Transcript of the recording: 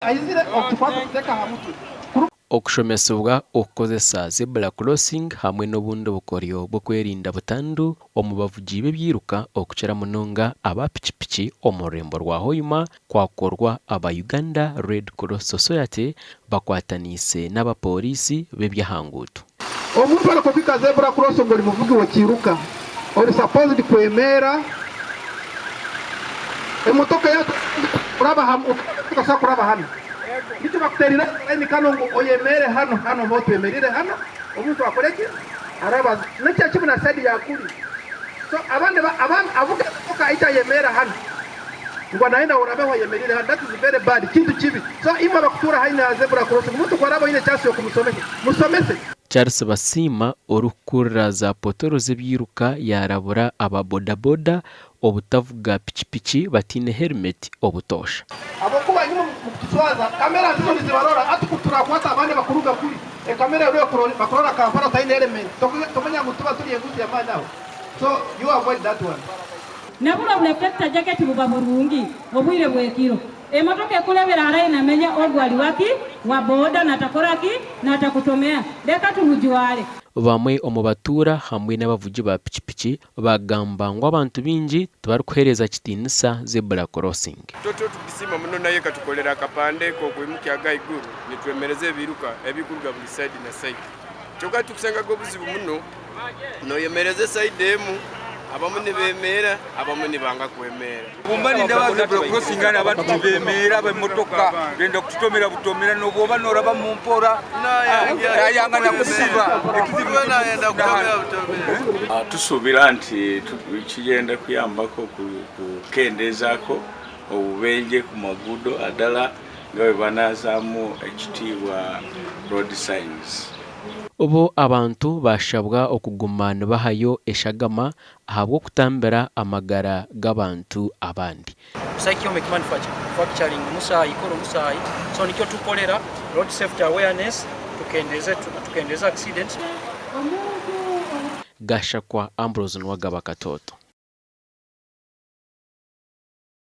Aizire okutukwata kuteeka aha mutwe. Okushomesibwa okukozesa zebra crossing hamwe n'obundi bukoryo bw'okwerinda butandu omu bavugi b'ebyiruka okukira munonga aba pikipiki omu rurembo rwa Hoima kwakorwa aba Uganda Red Cross Society bakwataniise n'aba Pooriisi b'eby'ahanguuto. Omuntu arikukwika zebra crossing ori muvugi w'ekiiruka ori supposed kwemeera emotoka eya kuraba tosobola kuraba hanu nikyo bakuterire line kano ngu oyemeere hanu hanu obe otwemerire hanu omuntu akoreki araba nikyo kimwe na side ya kuri so abandi avuga emotoka aije ayemeere hanu ngu nayenda orabeho ayemerire hanu that is very bad kintu kibi so imwe abakutuura haihi na zebra crossing omuntu ku araba oine chance yokumusomesa musomese. Charles Basiima orikukurira za potoro z'ebyiruka yaarabura aba bodaboda obutavuga pikipiki bataine herimeti obutoosha. Ahabw'okuba imwe mukutuswaza, kamera zizo nizibarora, hati ku turakwata abandi abakuruga kuri, ekamera eriyo bakurora Kampala otaine herimeti, tomanya ngu nituba turi enguzi y'amaani aho? So you avoid that one. Nabura obureflector jacket buba burungi obwire bwekiro. Emotoka ekurebera harahi namenya ogu ari waki wa boda natakoraki natakutomea reka tubujware. Bamwe omu batuura hamwe n'abavugi ba pikipiki baagamba ngu abantu baingi tibarikuheereza kitiinisa zebra crossing. Toto tubisiima muno nayo ekatukorera akapande k'okwimukya agaiguru nitwemereza ebiruka ebikuruga buri sayidi na sayidi. Kyonka titukusangaga obuzibu muno, noyemereza esayidi emu, abamu nibemeera abamu nibanga kwemeera. Bwomba nindeeba zebra crossing hanu abantu tibemeera abemotoka benda kututomera butomera nobwoba norabamu mpora nayanga nakusiba ekizibu nikyo hanu. Tusuubira nti kigenda kuyambako kukendeezako obubenje ku maguudo adala nga bwe banaazaamu ekitiibwa road signs. Obu abantu baashabwa okuguma nibahayo eshagama ahabw'okutambira amagara g'abantu abandi. Psychiomic Manufacturing omusaayi kora omusaayi so nikyo tukorera road safety awareness tukendeze tukendeze accidents. Gashakwa Ambrose Nuwagaba Katoto.